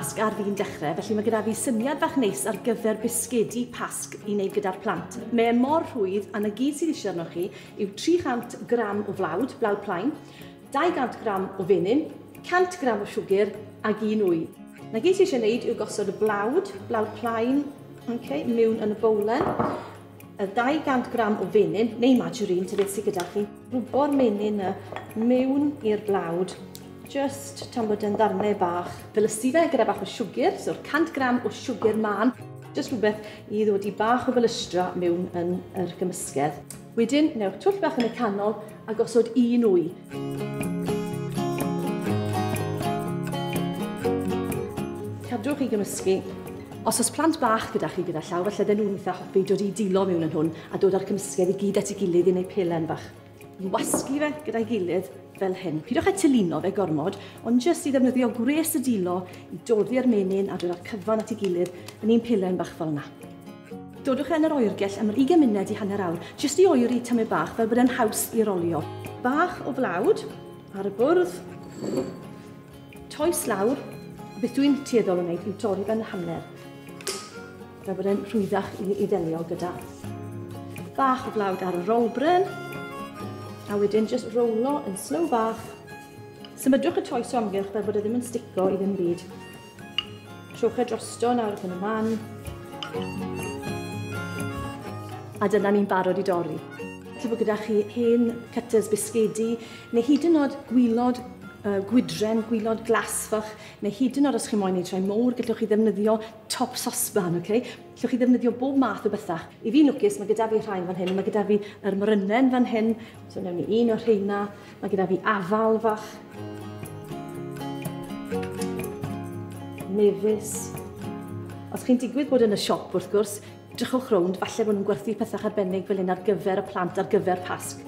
Pasg ar fin dechrau, felly mae gyda fi syniad bach neis ar gyfer bisgedi Pasg i wneud gyda'r plant. Mae e mor rhwydd, a 'na gyd sydd eisiau arnoch chi yw 300 gram o flawd, blawd plaen, 200 gram o fenyn, 100 gram o siwgr ag un wy. 'Na gyd sydd eisiau wneud yw gosod y blawd, blawd plaen, okay, mewn yn y bowlen, y 200 gram o fenyn, neu margarine, ta beth sydd gyda chi. Rwbo'r menyn yna mewn i'r blawd, just tan bod e'n ddarnau bach. Felysu fe gyda bach o siwgr, so'r 100 gram o siwgr mân, just rhywbeth i ddod i bach o felystra mewn yn yr gymysgedd. Wedyn, newch twll bach yn y canol a gosod un wy. Cadwch i gymysgu. Os oes plant bach gyda chi gyda llaw, falle dyn nhw'n eitha hoffi dod i dilo mewn yn hwn a dod â'r cymysgedd i gyd at ei gilydd i wneud pelen bach. I wasgu fe gyda'i gilydd fel hyn. Pidwch â tylino fe gormod, ond jyst i ddefnyddio gwres y dilo i doddi'r menyn a dod â'r cyfan at ei gilydd yn un pelen bach fel yna. Dodwch e yn yr oergell am yr 20 munud i hanner awr, jyst i oeri tamed bach fel bod e'n haws i rolio. Bach o flawd ar y bwrdd, toes lawr, a beth dwi'n tueddol o wneud yw dorri fe'n hanner, fel bod e'n rhwyddach i ddelio gyda. Bach o flawd ar y rolbren, a wedyn jyst rowlo yn slow bach. Symudwch y toes o amgylch fel bod e ddim yn stico i ddim byd. Trowch e drosto nawr yn y man. A dyna ni'n barod i dorri. Felly bod gyda chi hen cutters bisgedi, neu hyd yn oed gwylod gwydren, gwylod glas fach, neu hyd yn oed os chi moyn neud rhai mowr, gallwch chi ddefnyddio top sosban, okay? Gallwch chi ddefnyddio bob math o bethau. I fi'n lwcus, mae gyda fi rhain fan hyn, mae gyda fi yr morynen fan hyn, so newn ni un o'r rheina, mae gyda fi afal fach, mefus. Os chi'n digwydd bod yn y siop, wrth gwrs, drychwch rownd, falle bod nhw'n gwerthu pethau arbennig fel hyn ar gyfer y plant, ar gyfer Pasg.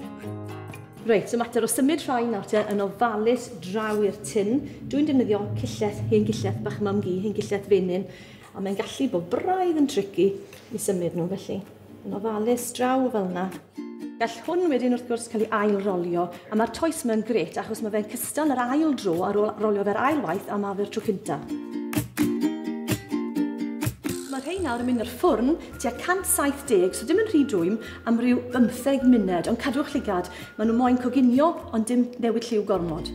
Reit, so mater o symud rhai nawr te yn ofalus draw i'r tin. Dwi'n defnyddio cillell, hen gillell bach mam-gu, hen gillell fenyn, a mae'n gallu bod braidd yn tricky i symud nhw, felly yn ofalus draw fel yna. Gall hwn wedyn wrth gwrs cael ei ail rolio, a mae'r toes yma'n grêt achos mae fe'n cystal yr ail dro ar ôl rolio fe'r ail waith a mae fe'r tro cynta. Mae rhai nawr yn mynd i'r ffwrn tua 170, so dim yn rhy dwym, am ryw 15 munud, ond cadwch llygad, maen nhw moyn coginio, ond dim newid lliw gormod.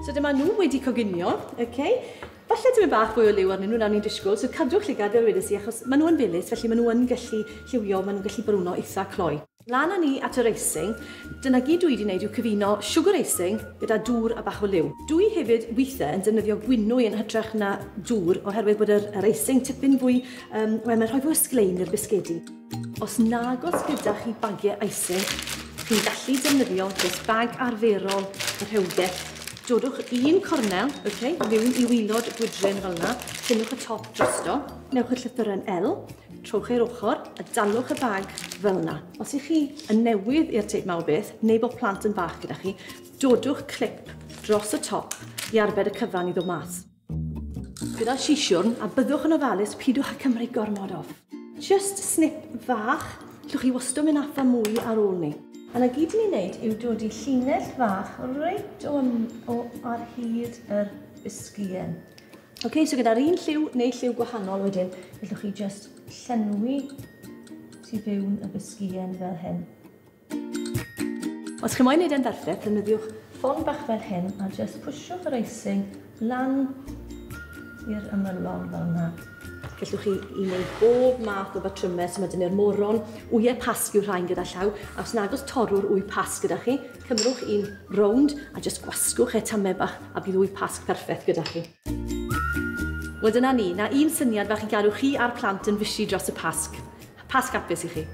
So dyma nhw wedi coginio, okay? Falle tipyn bach fwy o liw arnyn nhw na ni'n disgwyl, so cadwch llygad fel wedes i, achos maen nhw yn felys, felly maen nhw yn gallu lliwio, maen nhw'n gallu brwno eitha cloi. Lan â ni at yr icing, dyna gyd dwi wedi wneud yw cyfuno sugar icing gyda dŵr a bach o liw. Dwi hefyd weithiau yn defnyddio gwynwy yn hytrach na dŵr oherwydd bod yr icing tipyn fwy, wel mae'n rhoi fwy o sglein i'r bisgedi. Os nag oes gyda chi bagiau icing, chi'n gallu defnyddio jyst bag arferol y rhewgell. Dodwch un cornel, okay, mewn i waelod y gwydryn fel yna, tynnwch y top drosto, newch y llythyren L, trowch i'r ochr a dalwch y bag fel yna. Os ych chi yn newydd i'r teip mawr beth, neu bod plant yn bach gyda chi, dodwch clip dros y top i arbed y cyfan i ddod mas. Gyda sisiwrn, a byddwch yn ofalus, pidwch â cymryd gormod off. Just snip fach, llwch chi wastad mynd atha mwy ar ôl ni. A na gyd ni'n neud yw dod i llinell fach reit o ar hyd yr bisgïen. Okay, so gyda'r un lliw neu lliw gwahanol wedyn, gallwch chi just llenwi tu fewn y bisgïen fel hyn. Os chi moyn neud e'n berffaith, defnyddiwch ffon bach fel hyn a just pwsiwch yr icing lan i'r ymylon fel yna. Gallwch chi i wneud bob math o batrymau, so mae dyn ni'r moron, wyau Pasg yw'r rhain gyda llaw, a os nag oes torrwr wy Pasg gyda chi, cymrwch un rownd a just gwasgwch e tamed bach a bydd wy Pasg perffaith gyda chi. Wel dyna ni, na un syniad fach i gadw chi a'r plant yn fysi dros y Pasg. Pasg hapus i chi.